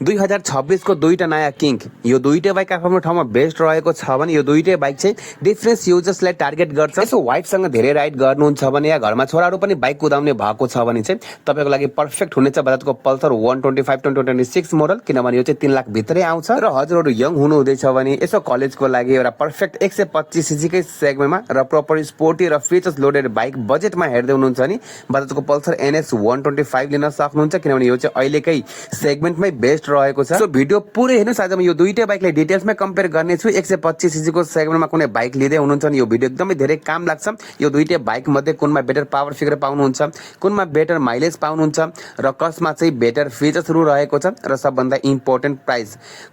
2026 को दुईटा नयाँ किङ यो दुईटै बाइक आफ्नो ठाउँमा बेस्ट रहेको छ भने यो दुईटै बाइक चाहिँ डिफरेन्स युजर्सलाई टार्गेट गर्छ। यसो वाइफसँग धेरै राइड गर्नुहुन्छ भने या घरमा छोराहरू पनि बाइक कुदाउने भएको छ भने चाहिँ तपाईँको लागि पर्फेक्ट हुनेछ बजाजको पल्सर 125 2026 मोडल, किनभने यो चाहिँ 3 लाख भित्रै आउँछ। र हजुरहरू यङ हुनुहुँदैछ भने यसो कलेजको लागि एउटा पर्फेक्ट 125 सीसीकै सेगमेन्टमा र प्रपर स्पोर्टी र फिचर्स लोडेड बाइक बजेटमा हेर्दै हुनुहुन्छ भने बजाजको पल्सर NS 125 लिन सक्नुहुन्छ, किनभने यो चाहिँ अहिलेकै सेगमेन्टमै बेस्ट रहेको छ। सो भिडियो पुरै हेर्नुस्। आज म यो दुईटै बाइकलाई डिटेल्समा कम्पेयर गर्नेछु। 125 सीसीको सेगमेन्टमा कुनै बाइक लिँदै हुनुहुन्छ भने यो भिडियो एकदमै धेरै काम लाग्छ। यो दुईटै बाइक मध्ये कुनमा बेटर पावर फिगर पाउनुहुन्छ, कुनमा बेटर माइलेज पाउनुहुन्छ र कसमा चाहिँ बेटर फिचर्सहरू रहेको छ र सबभन्दा इम्पोर्टेन्ट प्राइस,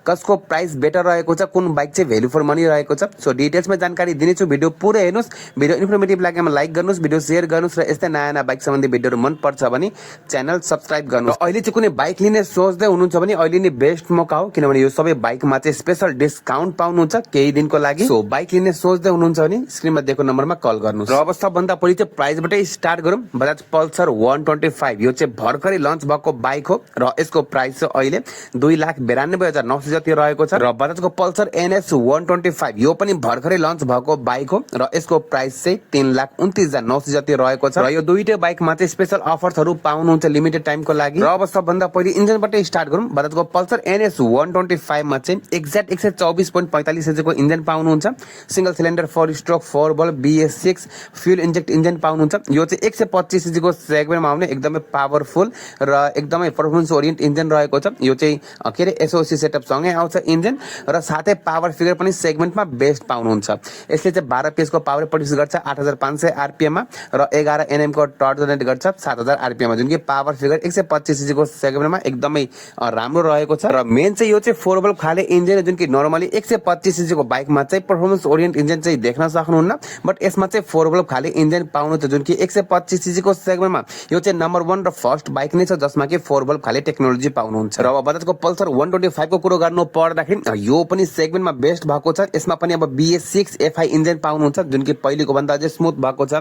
कसको प्राइस बेटर रहेको छ, कुन बाइक चाहिँ भ्यालु फर मनी रहेको छ। सो डिटेल्समा जानकारी दिनेछु। भिडियो पुरै हेर्नुस्। भिडियो इन्फर्मेटिभ लागेमा लाइक गर्नुस्, भिडियो सेयर गर्नुस् र यस्तै नयाँ नयाँ बाइक सम्बन्धी भिडियोहरू मन पर्छ भने च्यानल सब्स्क्राइब गर्नुस्। अहिले चाहिँ कुनै बाइक लिने सोच्दै हुनुहुन्छ भने अहिले नै बेस्ट मौका हो, किनभने यो सबै बाइकमा चाहिँ स्पेशल डिस्काउन्ट पाउनुहुन्छ केही दिनको लागि। सो बाइक लिने सोच्दै हुनुहुन्छ भने स्क्रिनमा दिएको नम्बरमा कल गर्नुस्। र अब सबभन्दा पहिले चाहिँ प्राइसबाटै स्टार्ट गरौँ। बजाज पल्सर 125 यो चाहिँ भर्खरै लन्च भएको बाइक हो र यसको प्राइस चाहिँ अहिले 2,92,900 जति रहेको छ। र बजाजको पल्सर NS 125 यो पनि भर्खरै लन्च भएको बाइक हो र यसको प्राइस चाहिँ 3,29,900 जति रहेको छ। र यो दुईटै बाइकमा चाहिँ स्पेशल अफर्सहरू पाउनुहुन्छ लिमिटेड टाइमको लागि। र अब सबभन्दा पहिले इन्जिनबाटै स्टार्ट गरौँ। बजाजको पल्सर NS 125 मा चाहिँ एक्ज्याक्ट 124.45 इन्चको इन्जिन पाउनुहुन्छ। सिंगल सिलिन्डर 4 स्ट्रोक 4 बल BS6 फ्युल इन्जेक्ट इन्जिन पाउनुहुन्छ। यो चाहिँ 125 सीसीको सेगमेन्टमा आउने एकदमै पावरफुल र एकदमै पर्फर्मेन्स ओरिएन्ट इन्जिन रहेको छ। यो चाहिँ के अरे SOC सेटअप सँगै आउँछ इन्जिन र साथै पावर फिगर पनि सेगमेन्टमा बेस्ट पाउनुहुन्छ। यसले चाहिँ 12 PS को पावर प्रड्युस गर्छ 8500 RPM मा र 11 NM को टर्क जेनेरेट गर्छ 7000 RPM मा, जुन कि पावर फिगर 125 सीसीको सेगमेन्टमा एकदमै राम्रो रहेको छ। र मेन चाहिँ यो चाहिँ 4 बल्ब खाले इन्जिन, जुन कि नर्मली 125 सीसीको बाइकमा चाहिँ पर्फर्मेन्स ओरिएन्ट इन्जिन चाहिँ देख्न सक्नुहुन्न, बट यसमा चाहिँ 4 बल्ब खाले इन्जिन पाउनुहुन्छ, जुन कि 125 सीसीको सेगमेन्टमा यो चाहिँ नम्बर 1 र फर्स्ट बाइक नै छ जसमा कि 4 बल्ब खाले टेक्नोलोजी पाउनुहुन्छ। र अब बजाजको पल्सर 125 को कुरो गर्नु पर्दाखेरि यो पनि सेगमेन्टमा बेस्ट भएको छ। यसमा पनि अब BS6 FI इन्जिन पाउनुहुन्छ, जुन कि पहिलेको भन्दा अझै स्मुथ भएको छ,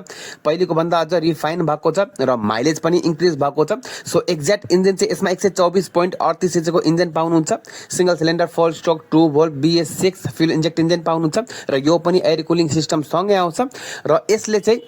पहिलेको भन्दा अझ रिफाइन भएको छ र माइलेज पनि इन्क्रिज भएको छ। सो एक्ज्याक्ट इन्जिन चाहिँ यसमा 124.38 सीसीको इन्जिन पाउनुहुन्छ। Single cylinder 4 stroke 2 volt BS6 fuel inject engine पाउनुहुन्छ र यो पनि एयर कुलिङ सिस्टम सँगै आउँछ। र यसले चाहिँ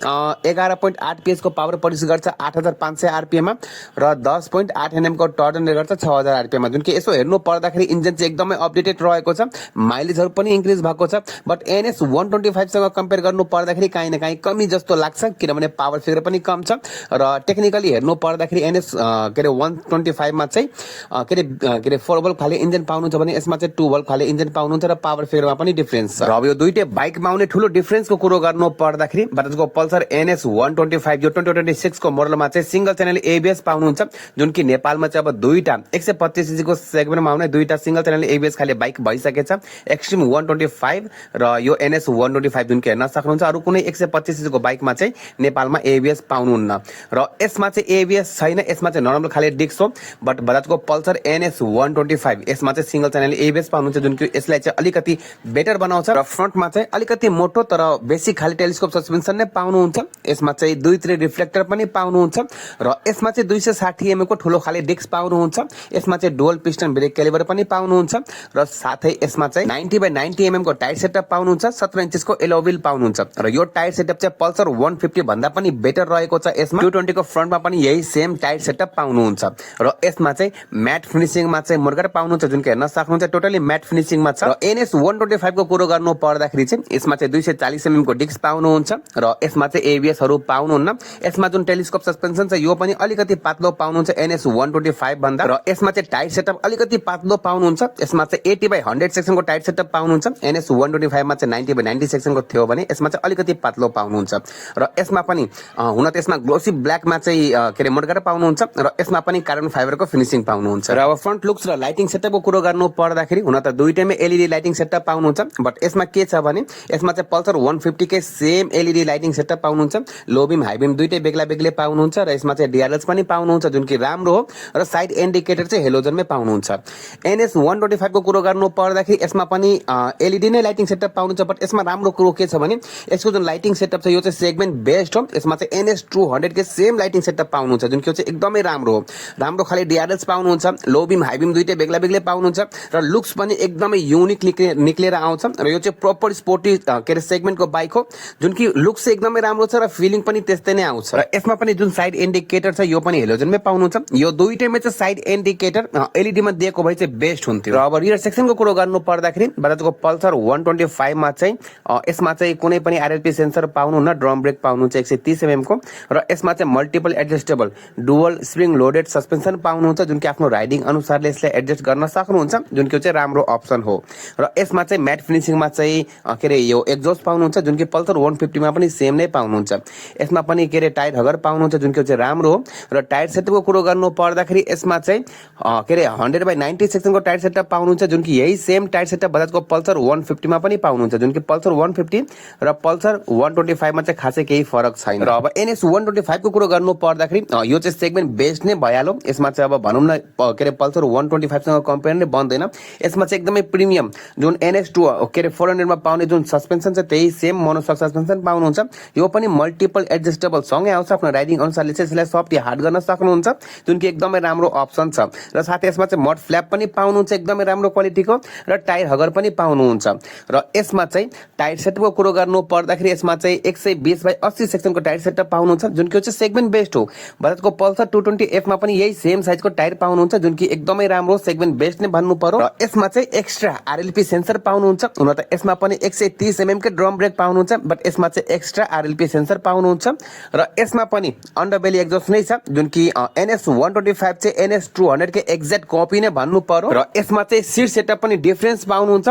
11.8 PS को पावर प्रड्युस गर्छ 8500 RPM मा र 10.8 NM को टर्क जेनेरेट गर्छ 6000 RPM मा, जुन कि यसो हेर्नु पर्दाखेरि इन्जिन चाहिँ एकदमै अपडेटेड रहेको छ। माइलेजहरू पनि इन्क्रिज भएको छ, बट NS 125 सँग कम्पेयर गर्नु पर्दाखेरि काहीँ न काहीँ कमी जस्तो लाग्छ, किनभने पावर फिगर पनि कम छ। र टेक्निकली हेर्नु पर्दाखेरि NS 125 मा चाहिँ के अरे 4 बल्ब खाले इन्जिन पाउनुहुन्छ भने यसमा चाहिँ 2 बल्ब खाले इन्जिन पाउनुहुन्छ र पावर फिगरमा पनि डिफरेन्स छ। र अब यो दुईटै बाइकमा आउने ठुलो डिफरेन्सको कुरो गर्नु पर्दाखेरि बजाजको पल्सर NS 125 यो 2026 को मोडलमा चाहिँ सिंगल च्यानल ABS पाउनुहुन्छ, जुन कि नेपालमा चाहिँ अब दुईटा 125 सीसीको सेगमेन्टमा आउने दुईटा सिंगल च्यानल ABS खाले बाइक भइसकेछ, एक्सट्रिम 125 र यो NS 125, जुन कि हेर्न सक्नुहुन्छ। अरू कुनै 125 सीसीको बाइकमा चाहिँ नेपालमा ABS पाउनुहुन्न र यसमा चाहिँ ABS छैन, यसमा चाहिँ नर्मल खाले डिस्क हो। बट बजाजको पल्सर NS 125 यसमा चाहिँ सिंगल च्यानल ABS पाउनुहुन्छ, जुन कि यसलाई चाहिँ अलिकति बेटर बनाउँछ। र फ्रन्टमा चाहिँ अलिकति मोटो तर बेसिक खाली टेलिस्कोप सस्पेन्सन नै पाउनुहुन्छ। यसमा चाहिँ 2-3 रिफ्लेक्टर पनि पाउनुहुन्छ र यसमा चाहिँ 260 mm को ठुलो खाले डिस्क पाउनुहुन्छ। यसमा चाहिँ डुअल पिस्टन ब्रेक क्यालिबर पनि पाउनुहुन्छ र साथै यसमा चाहिँ 90/90 mm को टायर सेटअप पाउनुहुन्छ, 17 इन्चको एलो व्हील पाउनुहुन्छ। र यो टायर सेटअप चाहिँ पल्सर 150 भन्दा पनि बेटर रहेको छ। यसमा 220 को फ्रन्टमा पनि यही सेम टायर सेटअप पाउनुहुन्छ र यसमा चाहिँ म्याट फिनिशिङमा चाहिँ मुर्गर पाउनुहुन्छ, जुन कि हेर्न सक्नुहुन्छ टोटली म्याट फिनिशिङमा छ। र NS 125 को कुरो गर्नु पर्दाखेरि चाहिँ यसमा चाहिँ 240 mm को डिस्क पाउनुहुन्छ र यसमा चाहिँ ABS हरू पाउनुहुन्न। यसमा जुन टेलिस्कोप सस्पेन्सन छ यो पनि अलिकति पातलो पाउनुहुन्छ NS 125 भन्दा, र यसमा चाहिँ टायर सेटअप अलिकति पातलो पाउनुहुन्छ। यसमा चाहिँ 80/100 सेक्सनको टायर सेटअप पाउनुहुन्छ। NS 125 मा चाहिँ 90/90 सेक्सनको थियो भने यसमा चाहिँ अलिकति पातलो पाउनुहुन्छ। र यसमा पनि हुन त यसमा ग्लोसी ब्ल्याकमा चाहिँ के अरे मुर्गर पाउनुहुन्छ र यसमा पनि कार्बन फाइबरको फिनिशिङ पाउनुहुन्छ। र अब फ्रन्ट लुक्स र लाइटिङ सेटअपको कुरो गर्नु पर्दाखेरि हुन त दुईटैमै LED लाइटिङ सेटअप पाउनुहुन्छ, बट यसमा के छ भने यसमा चाहिँ पल्सर 150 कै सेम LED लाइटिङ सेटअप पाउनुहुन्छ। लो बिम हाई बिम दुईटै बेग्ला बेग्लै पाउनुहुन्छ र यसमा चाहिँ DRLs पनि पाउनुहुन्छ, जुन कि राम्रो हो। र साइड इन्डिकेटर चाहिँ हेलोजनमै पाउनुहुन्छ। NS 125 को कुरो गर्नु पर्दाखेरि यसमा पनि LED नै लाइटिङ सेटअप पाउनुहुन्छ, बट यसमा राम्रो कुरो के छ भने यसको जुन लाइटिङ सेटअप छ यो चाहिँ सेगमेन्ट बेस्ट हो। यसमा चाहिँ NS 200 के सेम लाइटिङ सेटअप पाउनुहुन्छ, जुन कि चाहिँ एकदमै राम्रो हो। राम्रो खाले DRLs पाउनुहुन्छ, लो बिम हाई बिम दुईटै बेग्ला बेग्लै पाउनुहुन्छ र लुक्स पनि एकदमै युनिक निक्लेर आउँछ र यो चाहिँ प्रपर स्पोर्टी के अरे सेगमेन्टको बाइक हो जुन कि लुक्स चाहिँ एकदमै राम्रो छ र फिलिङ पनि त्यस्तै नै आउँछ र यसमा पनि जुन साइड इन्डिकेटर छ यो पनि हेलोजनमै पाउनुहुन्छ यो दुईटैमा चाहिँ साइड इन्डिकेटर एलईडी मा दिएको भए चाहिँ बेस्ट हुन्थ्यो र अब रियर सेक्सनको कुरो गर्नु पर्दाखेरि बजाजको पल्सर 125 मा चाहिँ यसमा चाहिँ कुनै पनि आरएलपी सेन्सर पाउनुहुन्न ड्रम ब्रेक पाउनुहुन्छ 130 mm को र यसमा चाहिँ multiple adjustable dual spring loaded suspension पाउनुहुन्छ जुन कि आफ्नो राइडिङ अनुसारले यसलाई एडजस्ट गर्न सक्नुहुन्छ जुन कि चाहिँ राम्रो अप्सन हो र यसमा चाहिँ म्याट फिनिशिङमा चाहिँ के अरे यो एक्जोस्ट पाउनुहुन्छ जुन कि पल्सर 150 मा पनि सेम नै पाउनुहुन्छ यसमा पनि के अरे टायर हगर पाउनुहुन्छ जुन कि चाहिँ राम्रो हो र टायर सेटअपको कुरो गर्नु पर्दाखेरि यसमा चाहिँ के अरे 100/90 सेक्सनको टायर सेटअप पाउनुहुन्छ जुन कि यही सेम टायर सेटअप बजाजको पल्सर 150 मा पनि पाउनुहुन्छ जुन कि पल्सर 150 र पल्सर 125 मा चाहिँ खासै केही फरक छैन र अब एनएस 125 को कुरो गर्नु पर्दाखेरि यो चाहिँ सेगमेन्ट बेस्ट नै भइहाल्यो यसमा चाहिँ अब भनौं न के अरे पल्सर 125 सँग कम्पेयर नै बन्दैन यसमा चाहिँ एकदमै प्रिमियम जुन NS2 के अरे 400 मा पाउने जुन सस्पेन्सन छ त्यही सेम मोनोसक सस्पेन्सन पाउनुहुन्छ यो पनि मल्टिपल एडजस्टेबल सँगै आउँछ आफ्नो राइडिङ अनुसारले चाहिँ यसलाई सफ्ट या हार्ड गर्न सक्नुहुन्छ जुन कि एकदमै राम्रो अप्सन छ र साथै यसमा चाहिँ मड फ्ल्याप पनि पाउनुहुन्छ एकदमै राम्रो क्वालिटीको र टायर हगर पनि पाउनुहुन्छ र यसमा चाहिँ टायर सेटअपको कुरो गर्नु पर्दाखेरि यसमा चाहिँ 120/80 सेक्सनको टायर सेटअप पाउनुहुन्छ जुन कि चाहिँ सेगमेन्ट बेस्ट हो बजाजको पल्सर 220F मा पनि यही सेम साइजको टायर पाउनुहुन्छ जुन कि एकदमै राम्रो सेगमेन्ट बेस्ट नै भन्नु पर्यो र यसमा चाहिँ एक्स्ट्रा आरएलपी सेन्सर पाउनुहुन्छ हुन त यसमा पनि 130 mm के ड्रम ब्रेक पाउनुहुन्छ बट यसमा चाहिँ एक्स्ट्रा आरएलपी सेन्सर पाउनुहुन्छ र यसमा पनि अन्डरबेली एक्जस्ट नै छ जुन कि NS 125 चाहिँ NS 200 के एक्ज्याक्ट कपी नै भन्नु पर्यो र यसमा चाहिँ सिट सेटअप पनि डिफरेन्स पाउनुहुन्छ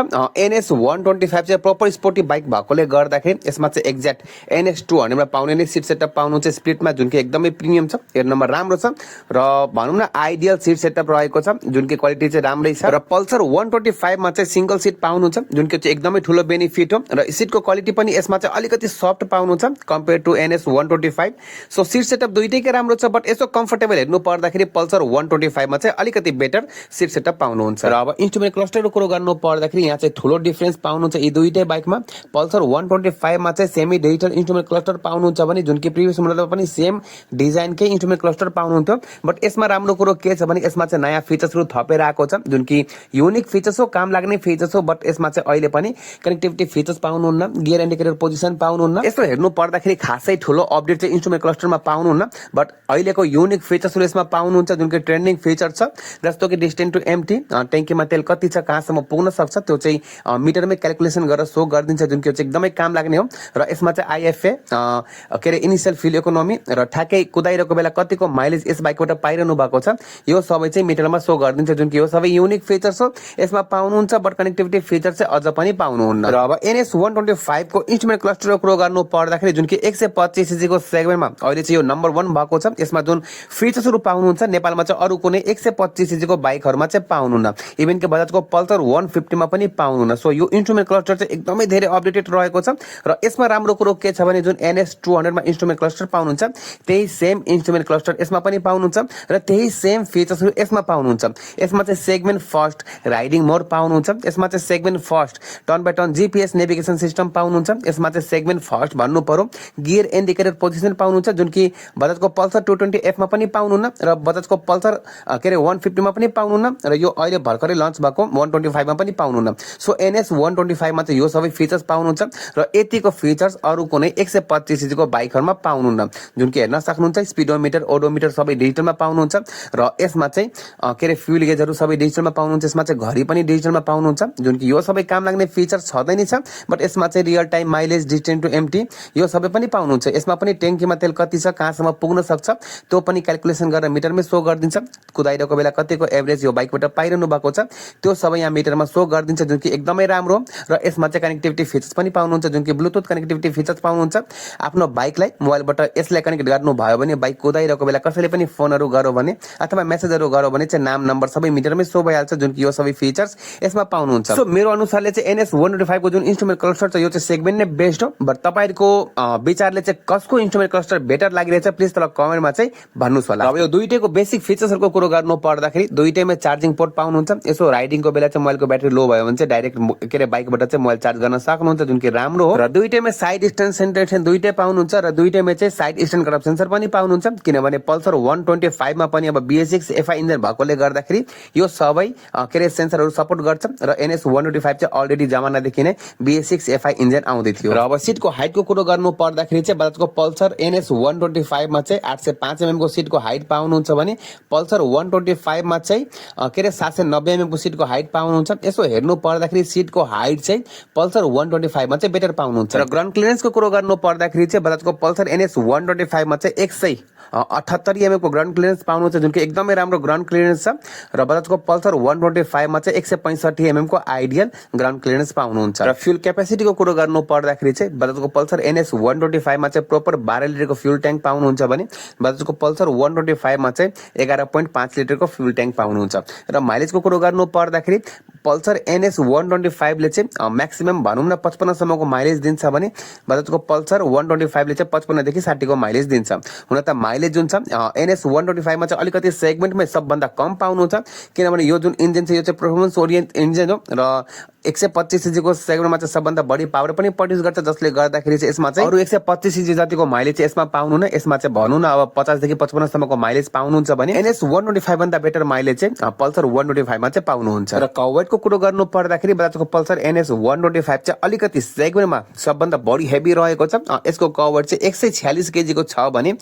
NS 125 चाहिँ प्रपर स्पोर्टी बाइक भएकोले गर्दाखेरि यसमा चाहिँ एक्ज्याक्ट NS 200 मा पाउने नै सिट सेटअप पाउनुहुन्छ स्प्लिटमा जुन कि एकदमै प्रिमियम छ हेर्नमा राम्रो छ र भनौं न आइडियल सिट सेटअप रहेको छ जुन कि क्वालिटी चाहिँ राम्रै छ र पल्सर 125 मा चाहिँ सिंगल सिट पाउनुहुन्छ जुन कि चाहिँ एकदमै ठुलो बेनिफिट हो र सिटको क्वालिटी पनि यसमा चाहिँ अलिकति सफ्ट पाउनुहुन्छ compare to NS 125 so seat setup दुईटैकै राम्रो छ बट यसो कम्फर्टेबल हेर्नु पर्दाखेरि पल्सर 125 मा चाहिँ अलिकति बेटर सिट सेटअप पाउनुहुन्छ र अब इन्स्ट्रुमेन्ट क्लस्टरको कुरो गर्नु पर्दाखेरि यहाँ चाहिँ ठुलो डिफरेन्स पाउनुहुन्छ यी दुईटै बाइकमा पल्सर 125 मा चाहिँ सेमी डिजिटल इन्स्ट्रुमेन्ट क्लस्टर पाउनुहुन्छ भने जुन कि प्रिभियस मोडलमा पनि सेम डिजाइनकै इन्स्ट्रुमेन्ट क्लस्टर पाउनुहुन्थ्यो बट यसमा राम्रो कुरो के छ भने यसमा चाहिँ नयाँ फिचर्सहरु थपेर आएको छ जुन कि युनिक फिचर्स हो काम लाग्ने फिचर्स हो बट यसमा चाहिँ अहिले पनि कनेक्टिभिटी फिचर्स पाउनुहुन्न गियर इन्डिकेटर पोजिसन पाउनुहुन्न यसो हेर्नु पर्दाखेरि खासै ठुलो अपडेट चाहिँ इन्स्ट्रुमेन्ट क्लस्टरमा पाउनुहुन्न बट अहिलेको युनिक फिचर्सहरु यसमा पाउनुहुन्छ जुन कि ट्रेन्डिङ फिचर छ जस्तो कि डिस्टेन्स टु एम्प्टी ट्याङ्कीमा तेल कति छ कहाँसम्म पुग्न सक्छ त्यो चाहिँ मिटरमै क्याल्कुलेसन गरेर शो गरिदिन्छ जुन कि चाहिँ एकदमै काम लाग्ने हो र यसमा चाहिँ आइएफए के अरे इनिशियल फ्युल इकोनोमी र ठ्याक्कै कुदाइरहेको बेला कतिको माइलेज यस बाइकबाट पाइरहनु भएको छ यो सबै चाहिँ मिटरमा शो गरिदिन्छ जुन कि यो सबै युनिक फिचर्स हो यसमा पाउनुहुन्छ बट कनेक्टिभिटी फिचर चाहिँ अझ पनि पाउनुहुन्न र अब NS 125 को इन्स्ट्रुमेन्ट क्लस्टरको कुरो गर्नु पर्दाखेरि जुन कि 125 cc को सेगमेन्टमा अहिले चाहिँ यो नम्बर 1 भएको छ यसमा जुन फिचर्सहरु पाउनुहुन्छ नेपालमा चाहिँ अरु कुनै 125 cc को बाइकहरुमा चाहिँ पाउनुहुन्न इभन के बजाजको पल्सर 150 मा पनि पाउनुहुन्न सो यो इन्स्ट्रुमेन्ट क्लस्टर चाहिँ एकदमै धेरै अपडेटेड रहेको छ र यसमा राम्रो कुरो के छ भने जुन NS 200 मा इन्स्ट्रुमेन्ट क्लस्टर पाउनुहुन्छ त्यही सेम इन्स्ट्रुमेन्ट क्लस्टर यसमा पनि पाउनुहुन्छ र त्यही सेम फिचर्सहरु यसमा पाउनुहुन्छ यसमा चाहिँ सेगमेन्ट फर्स्ट राइडिङ मोड पाउनुहुन्छ यसमा चाहिँ segment first turn by turn GPS navigation system पाउनुहुन्छ यसमा चाहिँ सेगमेन्ट फर्स्ट भन्नु पर्यो गियर इन्डिकेटर पोजिसन पाउनुहुन्छ जुन कि बजाजको पल्सर 220F मा पनि पाउनुहुन्न र बजाजको पल्सर के अरे 150 मा पनि पाउनुहुन्न र यो अहिले भर्खरै लन्च भएको 125 मा पनि पाउनुहुन्न सो NS 125 मा चाहिँ यो सबै फिचर्स पाउनुहुन्छ र यतिको फिचर्स अरु कुनै 125 cc को बाइकहरुमा पाउनुहुन्न जुन कि हेर्न सक्नुहुन्छ स्पिडोमिटर ओडोमिटर सबै डिजिटलमा पाउनुहुन्छ र यसमा चाहिँ के अरे फ्युल गेजहरु सबै डिजिटलमा पाउनुहुन्छ यसमा चाहिँ घडी पनि डिजिटलमा पाउनुहुन्छ जुन कि यो सबै काम लाग्ने फिचर छँदै नै छ बट यसमा चाहिँ real time mileage distance to empty यो सबै पनि पाउनुहुन्छ यसमा पनि ट्याङ्कीमा तेल कति छ कहाँसम्म पुग्न सक्छ त्यो पनि क्याल्कुलेसन गरेर मिटरमै शो गरिदिन्छ कुदाइरहेको बेला कतिको एभरेज यो बाइकबाट पाइरहनु भएको छ त्यो सबै यहाँ मिटरमा शो गरिदिन्छ जुन कि एकदमै राम्रो र यसमा चाहिँ कनेक्टिभिटी फिचर्स पनि पाउनुहुन्छ जुन कि ब्लुटुथ कनेक्टिभिटी फिचर्स पाउनुहुन्छ आफ्नो बाइकलाई मोबाइलबाट यसलाई कनेक्ट गर्नु भयो भने बाइक कुदाइरहेको बेला कसैले पनि फोनहरु गर्यो भने अथवा मेसेजहरु गर्यो भने चाहिँ नाम नम्बर सबै मिटरमै शो भइहाल्छ जुन कि यो सबै फिचर्स यसमा पाउनुहुन्छ सो मेरो अनुसारले चाहिँ NS 125 को जुन इन्स्ट्रुमेन्ट क्लस्टर छ यो चाहिँ सेगमेन्ट नै बेस्ट हो बट तपाईहरुको विचारले चाहिँ कसको इन्स्ट्रुमेन्ट क्लस्टर बेटर लागिरहेछ प्लिज तल कमेन्टमा चाहिँ भन्नुस् होला अब यो दुईटैको बेसिक फिचर्सहरुको कुरो गर्नु पर्दाखेरि दुईटैमा चार्जिङ पोर्ट पाउनुहुन्छ यसो राइडिङको बेला चाहिँ मोबाइलको ब्याट्री लो भयो भने चाहिँ डाइरेक्ट के अरे बाइकबाट चाहिँ मोबाइल चार्ज गर्न सक्नुहुन्छ जुन कि राम्रो हो र दुईटैमा साइड स्ट्यान्ड सेन्टर दुईटै पाउनुहुन्छ र दुईटैमा चाहिँ साइड स्ट्यान्ड करप्ट सेन्सर पनि पाउनुहुन्छ किनभने पल्सर 125 मा पनि अब BS6 FI इन्जिन भएकोले गर्दाखेरि यो सबै के अरे सेन्सरहरू सपोर्ट गर्छ र NS 125 चाहिँ अलरेडी जमानादेखि नै BS6 FI इन्जिन आउँदै थियो। र अब सिटको हाइटको कुरो गर्नु पर्दाखेरि चाहिँ बजाजको पल्सर NS 125 मा चाहिँ 805 mm को सिटको हाइट पाउनुहुन्छ भने पल्सर 125 मा चाहिँ के अरे 790 mm को सिटको हाइट पाउनुहुन्छ। यसो हेर्नु पर्दाखेरि सिटको हाइट चाहिँ पल्सर 125 मा चाहिँ बेटर पाउनुहुन्छ। र ग्राउन्ड क्लियरेन्सको कुरो गर्नु पर्दाखेरि चाहिँ बजाजको पल्सर NS 125 मा चाहिँ 178 mm को ग्राउन्ड क्लियरेन्स पाउनुहुन्छ, जुन कि एकदमै राम्रो ग्राउन्ड क्लियरेन्स छ। र बजाजको पल्सर 125 मा चाहिँ 165 mm को आइडियल ग्राउन्ड क्लियरेन्स पाउनुहुन्छ। र फ्युल क्यापेसिटीको कुरो गर्नु पर्दाखेरि चाहिँ बजाजको पल्सर NS 125 मा चाहिँ प्रोपर 12 लिटरको फ्युल ट्याङ्क पाउनुहुन्छ भने बजाजको पल्सर 125 मा चाहिँ 11.5 लिटरको फ्युल ट्याङ्क पाउनुहुन्छ। र माइलेजको कुरो गर्नु पर्दाखेरि पल्सर NS 125 ले चाहिँ म्याक्सिमम भनौँ न 55 सम्मको माइलेज दिन्छ भने बजाजको पल्सर 125 ले चाहिँ 55 देखि 60 को माइलेज दिन्छ। हुन त माइलेज जुन छ NS 125 मा चाहिँ अलिकति सेगमेन्टमै सबभन्दा कम पाउनुहुन्छ, किनभने यो जुन इन्जिन छ यो चाहिँ परफर्मेन्स ओरिएन्ट इन्जिन हो र 125 cc को सेगमेन्टमा चाहिँ सबभन्दा बढी पावर पनि प्रड्युस गर्छ, जसले गर्दाखेरि चाहिँ यसमा चाहिँ अरु 125 cc जतिको माइलेज चाहिँ यसमा पाउनु न, यसमा चाहिँ भनौँ न अब 50 देखि 55 सम्मको माइलेज पाउनुहुन्छ भने NS 125 भन्दा बेटर माइलेज चाहिँ पल्सर 125 मा चाहिँ पाउनुहुन्छ। र कभरको कुरो गर्नु पर्दाखेरि बजाजको पल्सर NS 125 चाहिँ अलिकति सेगमेन्टमा सबभन्दा बढी हेभी रहेको छ। यसको कभर चाहिँ 146 kg को छ भने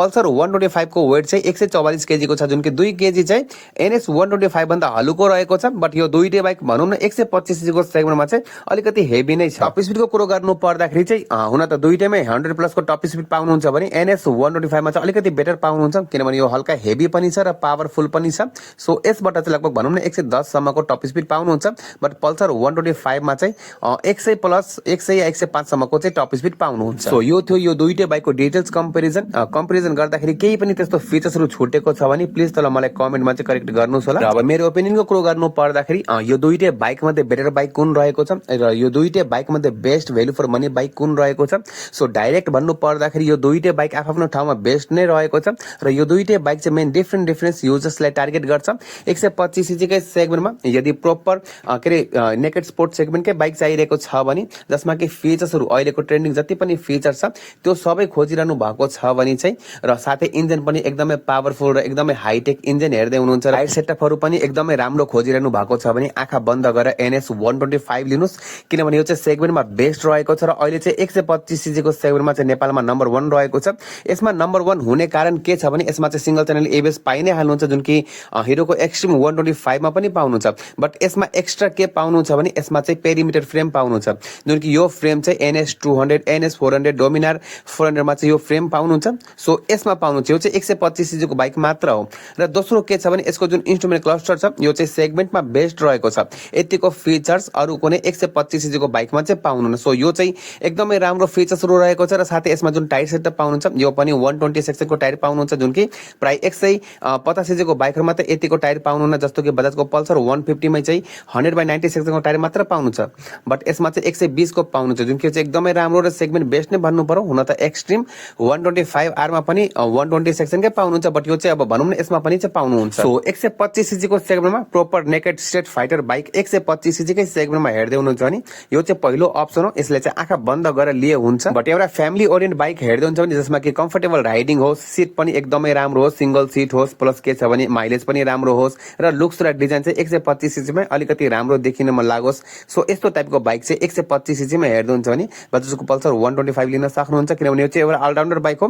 पल्सर 125 को वेट चाहिँ 144 kg को छ, जुन कि 2 kg चाहिँ NS 125 भन्दा हलुको रहेको छ। बट यो दुईटै बाइक भनौँ न 125 cc को सेगमेन्टमा चाहिँ अलिकति हेभी नै छ। टप स्पिडको कुरो गर्नु पर्दाखेरि चाहिँ हुन त दुईटैमै 100 प्लस को टप स्पिड पाउनुहुन्छ भने NS 125 मा चाहिँ अलिकति बेटर पाउनुहुन्छ, किनभने यो हल्का हेभी पनि छ र पावरफुल पनि छ। सो यसबाट चाहिँ लगभग भनौँ न 110 सम्मको टप स्पिड पाउनुहुन्छ। बट पल्सर 125 मा चाहिँ 100 प्लस 100 या 105 सम्मको चाहिँ टप स्पिड पाउनुहुन्छ। सो यो थियो यो दुईटै बाइकको डिटेल्स कम्पेरिजन गर्दाखेरि केही पनि त्यस्तो फिचर्सहरू छुटेको छ भने प्लिज तल मलाई कमेन्टमा चाहिँ करेक्ट गर्नुहोस् होला। र अब मेरो ओपिनियनको कुरो गर्नु पर्दाखेरि यो दुईटै बाइक मध्ये बेटर बाइक कुन रहेको छ र यो दुईटै बाइक मध्ये best value for money bike कुन रहेको छ। सो डाइरेक्ट भन्नु पर्दाखेरि यो दुईटै बाइक आफ्नो ठाउँमा बेस्ट नै रहेको छ र यो दुईटै बाइक चाहिँ मेन डिफरेन्ट युजर्सलाई टार्गेट गर्छ। 125 cc कै सेगमेन्टमा यदि प्रोपर के अरे नेकेड स्पोर्ट सेगमेन्टकै बाइक चाहिरहेको छ भने जसमा कि फिचर्सहरू अहिलेको ट्रेन्डिङ जति पनि फिचर छ त्यो सबै खोजिरहनु भएको छ भने चाहिँ र साथै इन्जिन पनि एकदमै पावरफुल र एकदमै हाइटेक इन्जिन हेर्दै हुनुहुन्छ, राइड सेटअपहरू पनि एकदमै राम्रो खोजिरहनु भएको छ भने आँखा बन्द गरेर NS 125 लिनुहोस्, किनभने यो चाहिँ सेगमेन्टमा बेस्ट रहेको छ र अहिले चाहिँ 125 cc को सेगमेन्टमा चाहिँ नेपालमा नम्बर 1 रहेको छ। यसमा नम्बर 1 हुने कारण के छ भने यसमा चाहिँ सिंगल च्यानल ABS पाइ नै हाल्नुहुन्छ, जुन कि हिरोको एक्सट्रिम 125 मा पनि पाउनुहुन्छ। बट यसमा एक्स्ट्रा के पाउनुहुन्छ भने यसमा चाहिँ पेरिमिटर फ्रेम पाउनुहुन्छ, जुन कि यो फ्रेम चाहिँ NS 200 NS 400 डोमिनार 400 मा चाहिँ यो फ्रेम पाउनुहुन्छ। सो यसमा पाउनुहुन्छ, यो चाहिँ 125 cc को बाइक मात्र हो। र दोस्रो के छ भने यसको जुन इन्स्ट्रुमेन्ट क्लस्टर छ यो चाहिँ सेगमेन्टमा बेस्ट रहेको छ। यतिको फिचर्स अरु कुनै 125 cc को बाइकमा चाहिँ पाउनुहुन्न। सो यो चाहिँ एकदमै राम्रो फिचर्सहरू रहेको छ र साथै यसमा जुन टायर सेटअप पाउनुहुन्छ यो पनि 120 सेक्सनको टायर पाउनुहुन्छ, जुन कि प्राय 150 cc को बाइकहरुमा त यतिको टायर पाउनुहुन्न, जस्तो कि बजाजको पल्सर 150 मै चाहिँ 100/90 सेक्सनको टायर मात्र पाउनुहुन्छ। बट यसमा चाहिँ 120 को पाउनुहुन्छ, जुन कि चाहिँ एकदमै राम्रो र सेगमेन्ट बेस्ट नै भन्नु पर्यो। हुन त एक्सट्रिम 125R मा पनि 120 सेक्सनकै पाउनुहुन्छ, बट यो चाहिँ अब भनौँ न यसमा पनि चाहिँ पाउनुहुन्छ। सो 125 cc को सेगमेन्टमा proper naked street fighter bike 125 cc कै सेगमेन्टमा हेर्दै हुनुहुन्छ भने यो चाहिँ पहिलो अप्सन हो। यसले चाहिँ आँखा बन्द गरेर लिए हुन्छ। बट एउटा फ्यामिली ओरिएन्ट बाइक हेर्दै हुन्छ भने जसमा कि कम्फर्टेबल राइडिङ होस्, सिट पनि एकदमै राम्रो होस्, सिंगल सिट होस्, प्लस के छ भने माइलेज पनि राम्रो होस् र लुक्स र डिजाइन चाहिँ 125 cc मै अलिकति राम्रो देखिनमा लागोस्। सो यस्तो टाइपको बाइक चाहिँ 125 cc मा हेर्दै हुन्छ भने बजाजको पल्सर 125 लिन सक्नुहुन्छ, किनभने यो चाहिँ एउटा अलराउन्डर बाइक हो।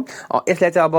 यसलाई चाहिँ अब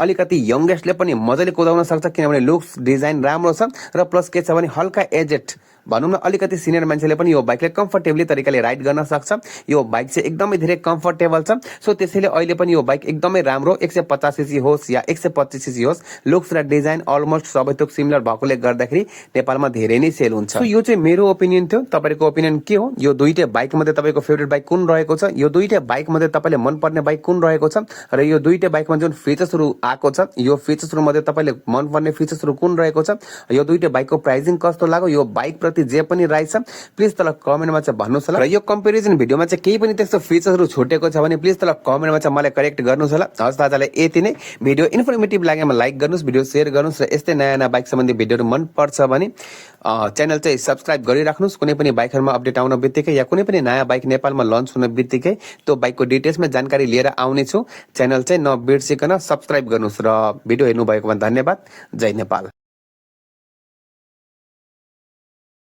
अलिकति यंगेस्टले पनि मजाले कुदाउन सक्छ, किनभने लुक्स डिजाइन राम्रो छ र प्लस के छ भने हल्का एजेड भनौँ न अलिकति सिनियर मान्छेले पनि यो बाइकले कम्फर्टेबली तरिकाले राइड गर्न सक्छ। यो बाइक चाहिँ एकदमै धेरै कम्फर्टेबल छ। सो त्यसैले अहिले पनि यो बाइक एकदमै राम्रो 150 cc होस् या 125 cc होस्, लुक्स र डिजाइन अलमोस्ट सबै थोक सिमिलर भएकोले गर्दाखेरि नेपालमा धेरै नै सेल हुन्छ। सो यो चाहिँ मेरो ओपिनियन थियो। तपाईको ओपिनियन के हो? यो दुईटै बाइक मध्ये तपाईको फेभरेट बाइक कुन रहेको छ? यो दुईटै बाइक मध्ये तपाईले मन पर्ने बाइक कुन रहेको छ? र यो दुईटै बाइकमा जुन फिचर्सहरू आएको छ यो फिचर्सहरू मध्ये तपाईले मन पर्ने फिचर्सहरू कुन रहेको छ? यो दुईटै बाइकको प्राइसिङ कस्तो लाग्यो? यो बाइक प्रति जे पनि राइट छ प्लिज तल कमेन्टमा चाहिँ भन्नुहोस् होला। र यो कम्पेरिजन भिडियोमा चाहिँ केही पनि त्यस्तो फिचर्सहरू छुटेको छ भने प्लिज तल कमेन्टमा चाहिँ मलाई करेक्ट गर्नुहोस् होला। हस् आजलाई यति नै। भिडियो इन्फर्मेटिभ लागेमा लाइक गर्नुहोस्, भिडियो शेयर गर्नुहोस् र यस्तै नयाँ नयाँ बाइक सम्बन्धी भिडियोहरू मन पर्छ भने च्यानल चाहिँ सब्स्क्राइब गरिराख्नुहोस्। कुनै पनि बाइकहरुमा अपडेट आउन बित्तिकै या कुनै पनि नयाँ बाइक नेपालमा लन्च हुन बित्तिकै त्यो बाइकको डिटेल्समा जानकारी लिएर आउने छु। च्यानल चाहिँ नबिर्सिकन सब्स्क्राइब गर्नुहोस् र भिडियो हेर्नु भएकोमा धन्यवाद। जय नेपाल।